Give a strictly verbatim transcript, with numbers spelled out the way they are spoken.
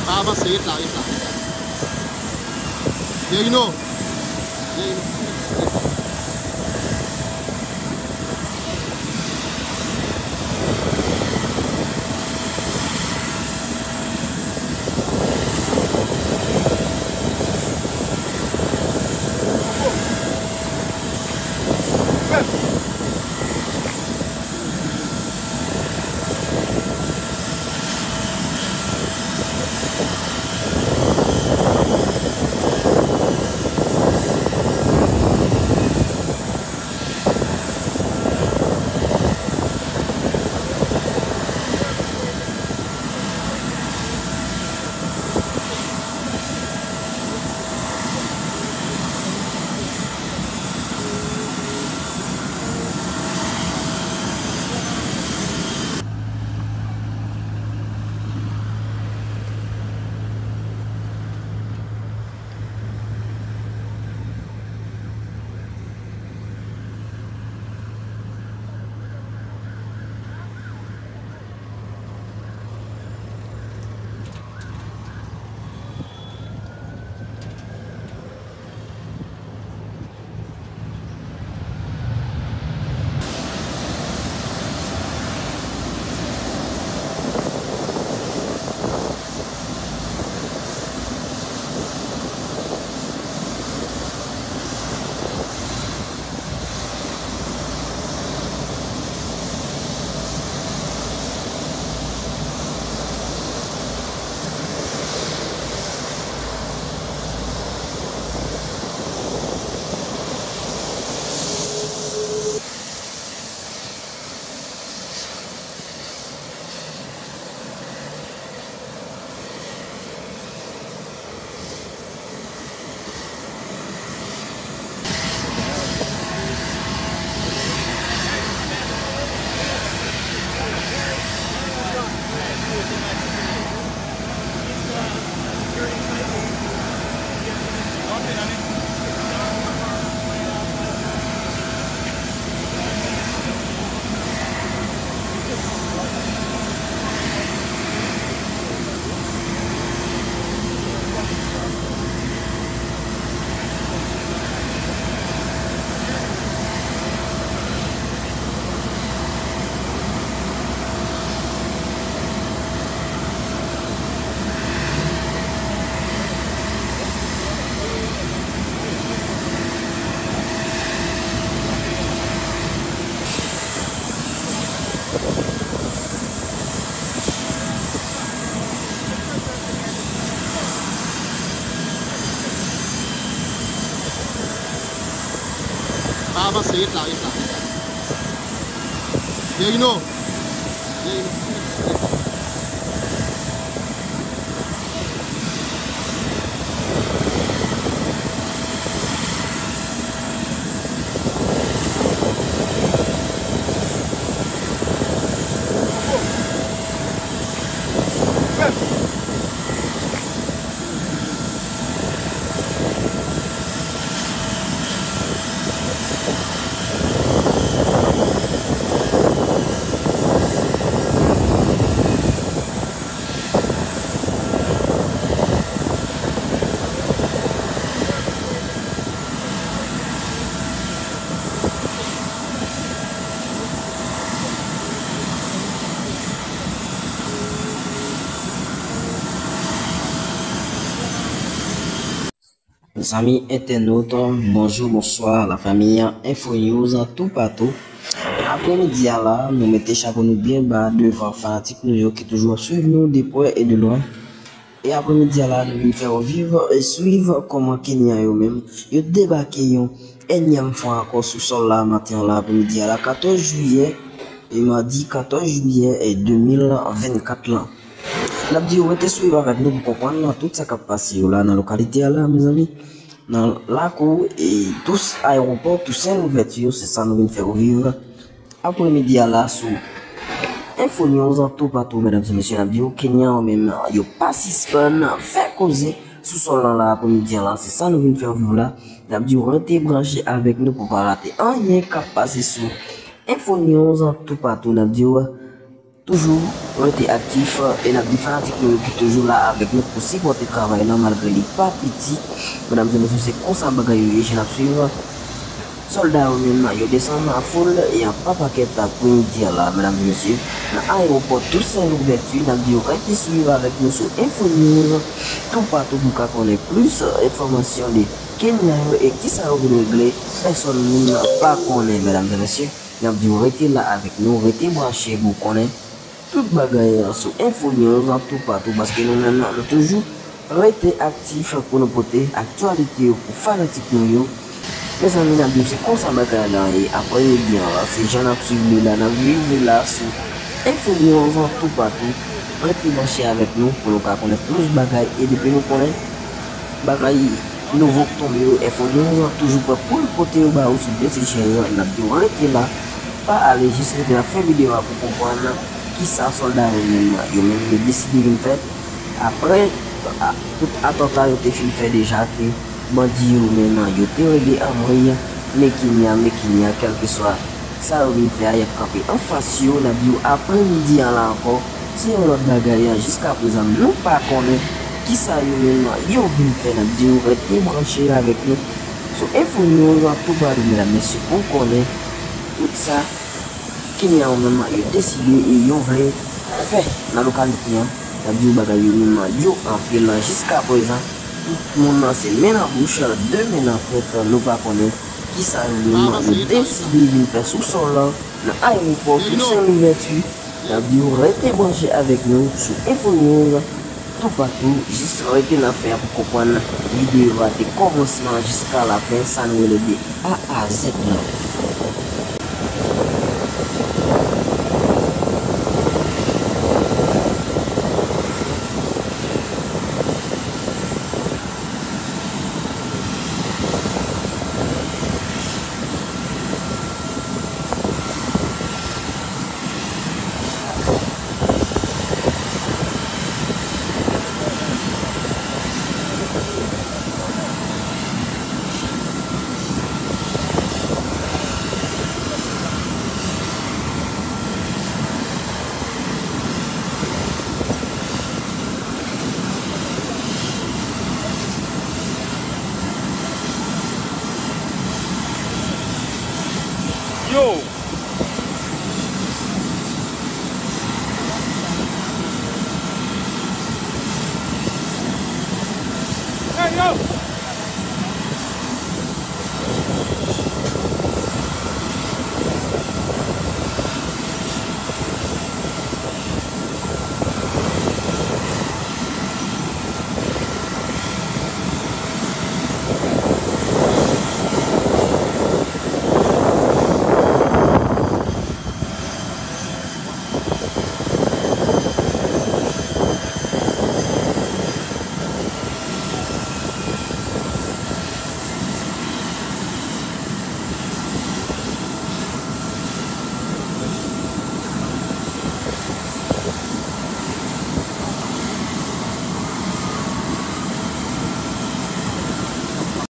Pa avanse, ret la, ret la. Pierino. Pa avanse, ret la, ret la. Pierino. Pierino. Zanmi entènot, bonjou, bonswa, lafanmi, Info News toupatou. Aprèmidi a la, nou mete chapo nou byen ba devan fanatik nou yo ki toujou ap swiv nou de prè e de lwen. E aprèmidi a la, nou vin fè w viv e swiv kòman Kenyan yo menm, yo debake yon ènyèm fwa ankò sou sòl la maten an la, aprèmidi a la, katòz jiyè, e madi katòz jiyè, e de mil vennkat lan. N ap di w rete swiv avèk nou pou konprann tout sa k ap pase yo la nan lokalite a la, mezanmi. Nan lakou e tous ayewopò Tousen Louvèti, se sa nou vin fè w viv aprèmidi a la sou Info News toupatou, medam e mesye. N ap di w Kenyan yo menm, yo pa sispann fè koze sou sòl lan la aprèmidi a la, se sa nou vin fè w viv la. N ap di w rete branche avèk nou pou pa rate anyen k ap pase sou Info News toupatou. N ap di w toujou rete aktif, e n ap di fanatik nou yo ki toujou la avèk nou pou sipòte travay lan malgre li pa piti. Medam e mesye, se konsa bagay yo ye, jan n ap swiv. Sòlda yo menm, yo desann an foul e an pa pakèt aprèmidi a la, medam e mesye, nan ayewopò Tousen Louvèti. N ap di yo rete swiv avèk nou sou Info News toupatou pou w ka konnen plis enfòmasyon de Kenyan yo e kisa yo vin regle, pèsòn moun pa konnen, medam e mesye. N ap di w rete la avèk nou, rete branche pou w konnen tout bagay sou Info News toupatou, paske nou menm, nou toujou rete aktif pou nou pote aktyalite yo pou fanatik nou yo. Mezanmi, n ap di w se konsa bagay lan ye aprèmidi a la, se jan n ap swiv li la, n ap viv li la sou Info News toupatou. Rete branche avèk nou pou nou ka konnen plis bagay, e depi nou konnen bagay nouvo k tonbe yo, Info News toujou prè pou l pote yo ba ou sou de ti chèz. N ap di w rete la, pa ale, jis rete nan fen videyo a pou konprann kisa sòlda yo menm, yo menm yo deside vin fè aprè, a, tout atanta yo te fin fè deja, ke bandi yo menm yo te rele anmwey, men Kenyan, men Kenyan, kèlkeswa sa yo vin fè a, y ap kanpe anfas yo. N ap di w aprèmidi a la ankò, se yon lòt bagay, jiskaprezan nou pa konnen kisa yo menm yo vin fè. N ap di w rete branche avèk nou sou Info News toupatou, medam e mesye, pou w konnen tout sa Kenyan yo menm yo deside e yo vle fè nan lokalite an. N ap di w bagay yo menm yo anpil. Jiskaprezan, tout moun se men nan bouch, de men nan tèt, nou pa konnen kisa yo menm yo deside vin fè sou sòl lan, nan ayewopò Tousen Louvèti. N ap di w rete branche avèk nou sou Info News toupatou, jis rete nan fen an pou konprann videyo a de kòmansman jiska lafen, sa nou rele de A a Z lan. Yo!